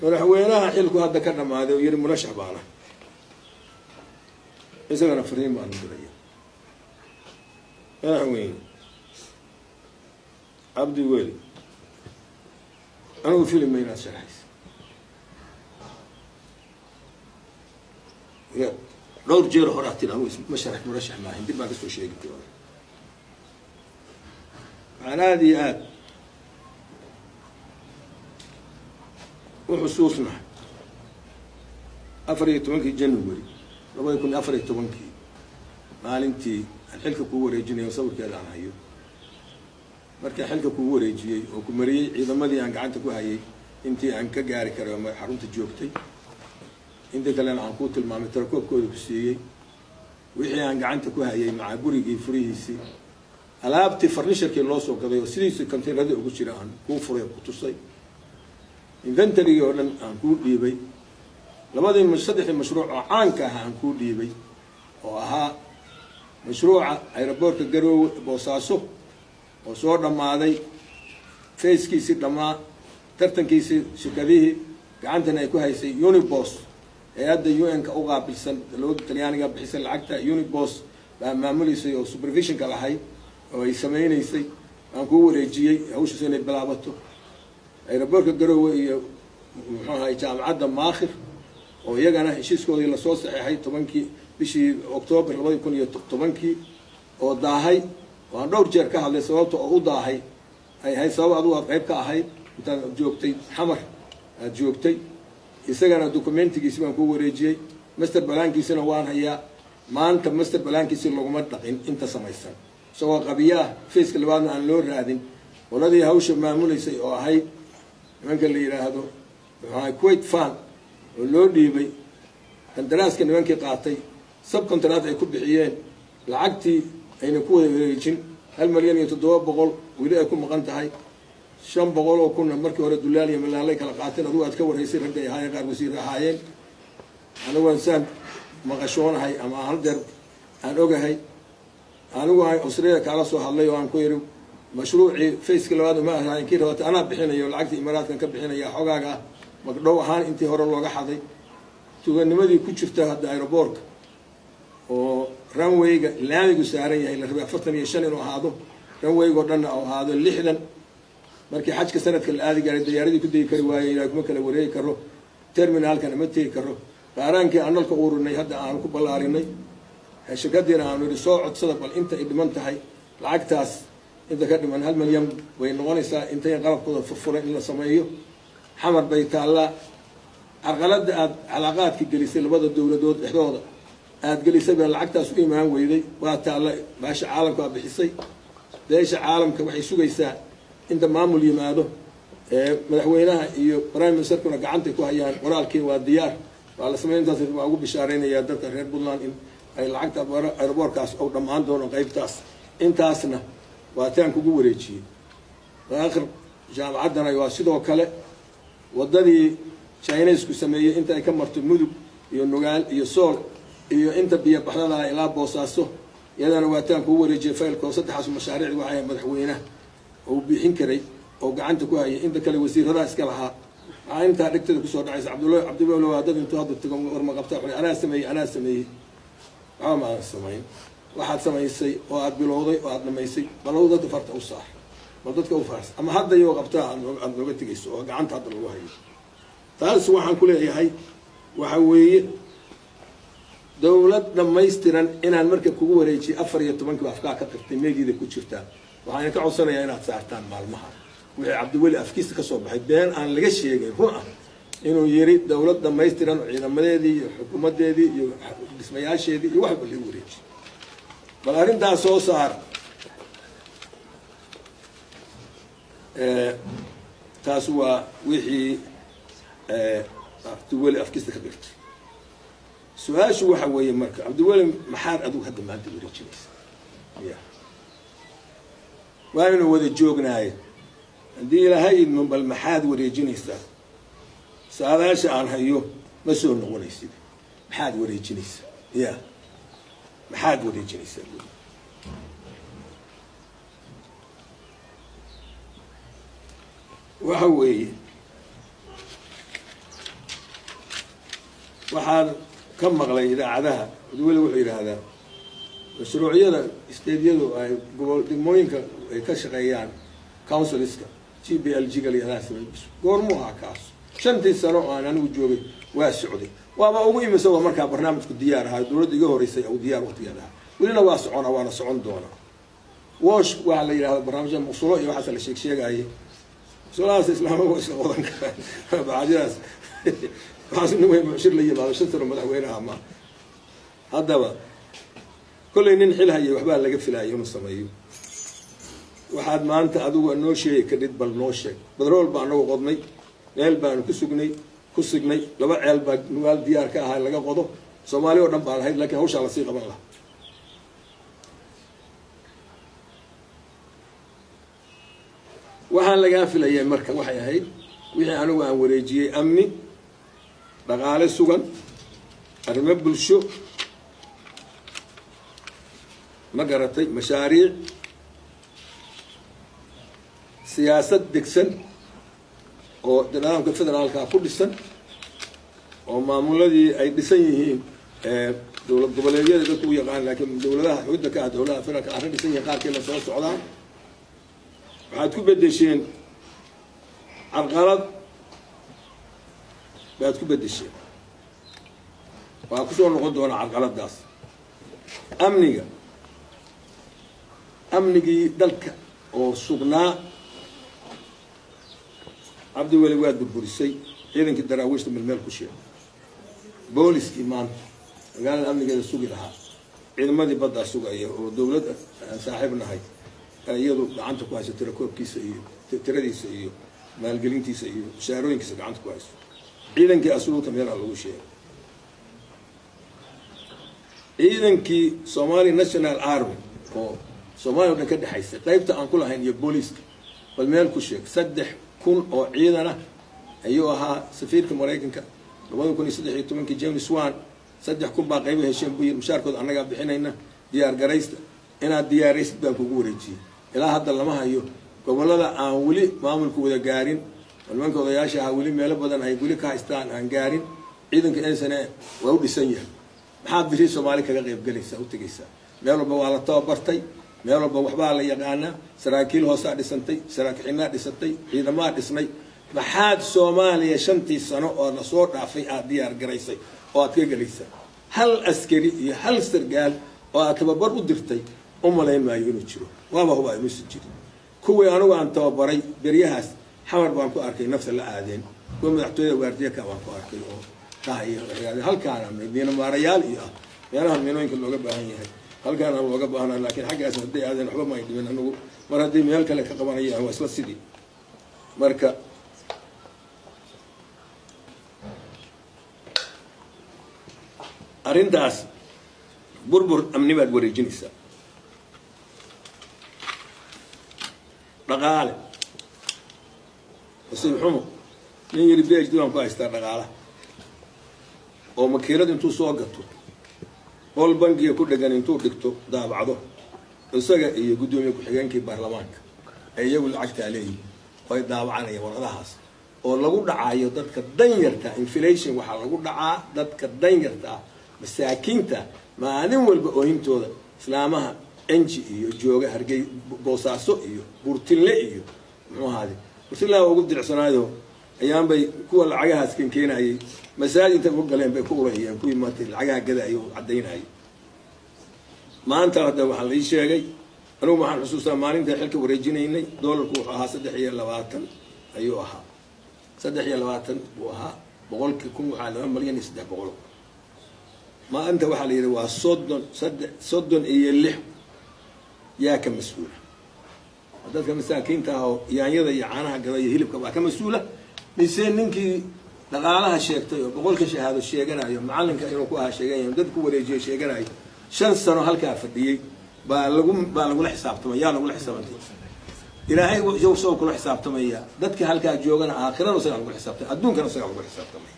Madaxweynaha xilku hadda ka dhammaaday oo yidhi murashax baana, isagana fariin baanu diraya. Madaxweyne Cabdi Weli, anigu filima inaad sharxaysa ya dhowr jeer horaa tiri anugu ma sharax, murashax maahin, dib baan kasoo sheegi doona. Waxaan aada iyo aada u xusuusnahay 14-kii January 2014-kii, maalintii aan xilka kugu wareejinayo, sawirkeeda aan hayo. Markaan xilka kugu wareejiyey oo ku mariyey ciidamadii aan gacanta ku hayay intii aan ka gaari karay oo xarunta joogtay, intii kalena aan kuu tilmaamay, tarakoobkooda ku siiyey, wixii aan gacanta ku hayay macaa gurigii furihiisii, alaabtii farnisharkii loo soo gaday oo sidiisii containeradii ugu jira aan kuu furay oo ku tusay, inventarygii oo dhan aan kuu dhiibay, labadii saddexdii mashruuc oo caanka ahaa aan kuu dhiibay, oo ahaa mashruuca aeroboortka Garoowe Boosaaso oo soo dhammaaday, fayskiisii dhammaa, tartankiisii shirkadihii gacantana ay ku haysay Unibos, hay-adda UN-ka u qaabilsan dowladda Talyaaniga bixisay lacagta, Unibos baa maamuleysay oo supervisionka lahayd oo ay sameyneysay, aan kuu wareejiyey hawshaas inay bilaabato. Aeroboortka Garoowe iyo muxuu ahay jaamacadda Maakhir oo iyagana heshiiskoodii lasoo saxeexay 10-kii bishii Octoobar 2010-kii oo daahay, oo aan dhowr jeer ka hadlay sababta oo u daahay ay ahayd sabab adigu aad qayb ka ahayd intaad joogtay Xamar aada joogtay. Isagana documentigiisi baan kuu wareejiyey, master balaankiisina waan hayaa. Maanta master balaankiisi laguma dhaqin inta samaysan, isagoo qabiyaah faceka labaadna aan loo raadin. Qoladii hawsha maamuleysay oo ahayd nimanka la yidhaahdo muxuu ahay Kuwait Fan oo loo dhiibay qandaraaska, nimankii qaatay sub contract ay ku bixiyeen, lacagtii ayna ku wada wareejin, 1,700,000 weli ay ku maqan tahay, 500,000-na markii hore dulaal iyo malaalay kala qaateen. Adugu aad ka warhaysay, raggay ahaayeen, qaar wasiir ahaayeen. Anigu aan saan maqashoonahay ama aan hadeer aan ogahay, anigu aan Australia kaala soo hadlay oo aan ku yidhi mashruucii faceka labaad uma ahayn kii rabata anaa bixinayo, lacagtii Imaaraadkan ka bixinaya xogaaga ah magdhow ahaan intii hore looga xaday. Tuganimadii ku jirta hadda aeroboortka oo runwayga laamigu saaran yahay la rabay 45 inuu ahaado, runwayga oo dhanna oo ahaado 60. Markii xajka sanadka la aadi gaaray diyaaradii ku degi kari waayey, ilaa kuma kala wareegi karo, terminaalkana ma tegi karo. Qaaraankii aan nalka ururinay hadda aanu ku ballaarinay, shirkadiina aanu idhi soo codsada bal inta ay dhiman tahay lacagtaas, inta ka dhiman 1 milyan way noqonaysaa intayan qalabkooda furfuran in la sameeyo. Xamar bay taallaa. Carqaladda aada calaaqaadka gelisay labada dowladood dhexdooda aada gelisay baa lacagtaas u imaan weyday. Waa taalla, baasha caalamka waa bixisay, beesha caalamka waxay sugaysaa inta maamul yimaado. Madaxweynaha iyo prime ministerkuna gacantay ku hayaan, qoraalkii waa diyaar, waa la samey. Intaas waa ugu bishaareynayaa dadka reer Puntland in ay lacagta aeroboorkaas ou dhammaan doono qaybtaas. Intaasna waa taan kugu wareejiyey. Aakhir jaamacaddana waa sidoo kale, waddadii Chinesku sameeyey inta ay ka marto Mudug iyo Nugaal iyo Sool iyo inta biyo baxdada ilaa Boosaaso, iyadana waa taan kugu wareejiyey faylkoo. Saddexaas mashaariicdi waxay madaxweynaha uu bixin karay oo gacanta ku hayay, inta kale wasiiradaha iska lahaa. Waxaa intaa dhegtada kusoo dhacaysa Cabdulla Cabdiweli waa dad intuu hadda tago warma qabta, anaa sameeyey, anaa sameeyey. Waxba ma aadan samayn. Waxaad samaysay oo aada bilowday oo aada dhamaysay, bal dadka farta u saar, bal dadka u faars ama hadda iyoo qabtaa aada nooga tegayso oo gacanta hadda lagu hayo. Taas waxaan ku leeyahay waxa weeye dowlad dhammaystiran inaan marka kugu wareejiyay 14-kiiba afkaa ka qirtay, meediida ku jirtaa. Waxaan ka codsanayaa inaad saartaan maalmaha wixii Cabdiweli afkiisa ka soo baxay, been aan laga sheegin, run ah inuu yiri dowlad dhammaystiran oo ciidamadeedii iyo xukuumaddeedii iyo dhismayaasheedii iyo waxba lagu wareejiyay. Bal arrintaas soo saar. Taas waa wixii Cabdiweli afkiisa ka qirtay. Su-aashu waxa weeye marka, Cabdiweli, maxaad adigu hadda maanta wareejinaysa? Ya waaynu wada joognaaye, haddii Ilaahay idmo, bal maxaad wareejinaysaa? Saadaasha aan hayo ma soo noqonaysid. Maxaad wareejinaysaa? Ya maxaad wareejinaysaa? Waxa weeye Waxaan ka maqlay idaacadaha, Cabdiweli wuxuu yidhaahdaa mashruucyada stateyadu ay gobol degmooyinka ay ka shaqeeyaan, councilska GPLG ga la yihahdaa samey. Goormuu ahaa kaas? 5-tii sano oo aan anigu joogay waa socday, waaba ugu imisa waa markaa barnaamijku diyaar ahaa, dowladda iga horeysay uu diyaar waqtigeed ahaa. Welina waa soconaa, waana socon doonaa. WASH waxaa la yidhahda barnaamijya musulo iyo waxaas la sheeg sheegaayay. Musulahaas islaama waa iska qodan karaan bacadyadaas. Waxaas nin weyn mucshir la yimaado 5 sano madaxweynaha ma. Haddaba kollay nin xil hayay waxbaa laga filaayay inuu sameeyo. Waxaad maanta adigu noo sheegi kadhid, bal noo sheeg. Badrool baa anagu qodnay, meel baanu ku sugnay, ku signay, laba ceel baa nugaal diyaar ka ahaa laga qodo. Soomaali oo dhan baa lahayd, lakiin hawshaa lasii qaban lahaa. Waxaan lagaa filayay marka waxay ahayd wixii anigu aan wareejiyey: amni, dhaqaale sugan, arrimo bulsho, ma garatay, mashaariic, siyaasad degsan oo nidaamka federaalka ku dhisan, oo maamuladii ay dhisan yihiin, dowlad goboleedyada dadku u yaqaan, laakiin dowladaha xudda ka ah dowladaha federaalka arrin dhisan yihiin, qaarkeedna soo socdaan. Waxaad ku beddesheen carqalad baad ku beddesheen. Waxaa kusoo noqon doonaa carqaladaas. Amniga, amnigii dalka oo sugnaa, Cabdiweli, waad burburisay. Ciidankii daraawiishta melmeel ku sheegay, booliskii maanta magaalada amnigeeda sugi lahaa, ciidamadii baddaa sugaya oo dowlad aan saaxiib nahay iyadu gacanta ku hayso, tirakoobkiisa iyo tiradiisa iyo maalgelintiisa iyo mushaarooyinkiisa gacanta ku hayso. Ciidankii asluubta meelaa lagu sheegay, ciidankii Somali National Army oo Soomaaliya o dhan ka dhexaysa, qaybta aan ku lahayn, iyo booliiska bal meel ku sheeg. 3000 oo ciidan ah ayuu ahaa safiirka Maraykanka 2013-kii, James Swan. 3000 baa qayba hesheen buu yiri, mushaarkooda annagaa bixinayna, diyaar garaysta. Inaad diyaaraysid baan kugu wareejiyey. Ilaa hadda lama hayo. Gobollada aan weli maamulku wada gaarin oo nimanka odayaasha ahaa weli meelo badan ay weli ka haystaan aan gaarin, ciidanka nsna waa u dhisan yahay. Maxaad biri Soomaali kaga qayb galaysaa, u tegaysaa? Meel walba waa la tababartay, meel walba waxbaa la yaqaanaa, saraakiil hoosaa dhisantay, saraakiinaa dhisantay, ciidamaa dhisnay. Maxaad Soomaaliya 5-tii sano oo lasoo dhaafay aada diyaar garaysay oo aad ka gelaysaa? Hal askari iyo hal sargaal oo aad tababar u dirtay u malayn maayo inuu jiro, waaba hubaa inuusan jirin. Kuwii anigu aan tababaray beryahaas Xamar baan ku arkay, nafta la aadeen. Kuwa madaxtooyada waardiyaka baan ku arkay oo dhahaya halkaana miino maarayaal iyo ah, meelaha miinooyinka looga baahan yahay halkaana looga baahnaa, laakiin xaggaas hadday aadeen waxba may dhimin. Anigu mar haddii meel kale ka qabanayaan waa isla sidii. Marka arrintaas burbur amni baad wareejinaysaa. Dhaqaale nasiib xumo, nin yiri PhD baan ku haystaa dhaqaalaha, oo makiinad intuu soo gato, qol bangiga ku dhegan intuu dhigto, daabacdo, isaga iyo guddoomiye ku-xigeenkii baarlamaanka ay iyagu lacagtaa leeyihin oo ay daabacanayaan warqadahaas oo lagu dhacayo dadka danyarta. Inflation waxaa lagu dhacaa dadka danyarta ah, masaakiinta, maalin walba oohintooda, islaamaha enji iyo jooga Hargey, Boosaaso iyo Burtinle iyo muxuu ahaade. Burtinlaha waa ugu diricsanaayo, ayaanbay kuwa lacagahaas kenkeenayay masaajid intay ugu galeen bay ku urahiyeen kuwii maanta lacagaha gadaayo oo caddaynayay. Maanta hadda waxaa la ii sheegay, anigu waxaan xusuustaa maalinta xilka wareejinaynay doolarku wuxuu ahaa 23 ayuu ahaa, 23 buu ahaa. Boqolkii kun waxaa 2,300,000. Maanta waxaa la yidhi waa 30, saddex, 36. Yaa ka mas-uula? Dadka masaakiinta ah oo yaanyada iyo caanaha gada iyo hilibka baa ka mas-uula, mise ninkii dhaqaalaha sheegtay oo boqolka shahaado sheeganayo, macalinka inuu ku ahaa sheeganayo, dad ku wareejiyo sheeganayo, 5 sano halkaa fadhiyey baa lagula xisaabtamay? Yaa lagula xisaabtamay? Ilaahay soo kula xisaabtamaya. Dadka halkaa joogana aakhirana isagaa lagula xisaabtamay, adduunkana isagaa lagula xisaabtamay.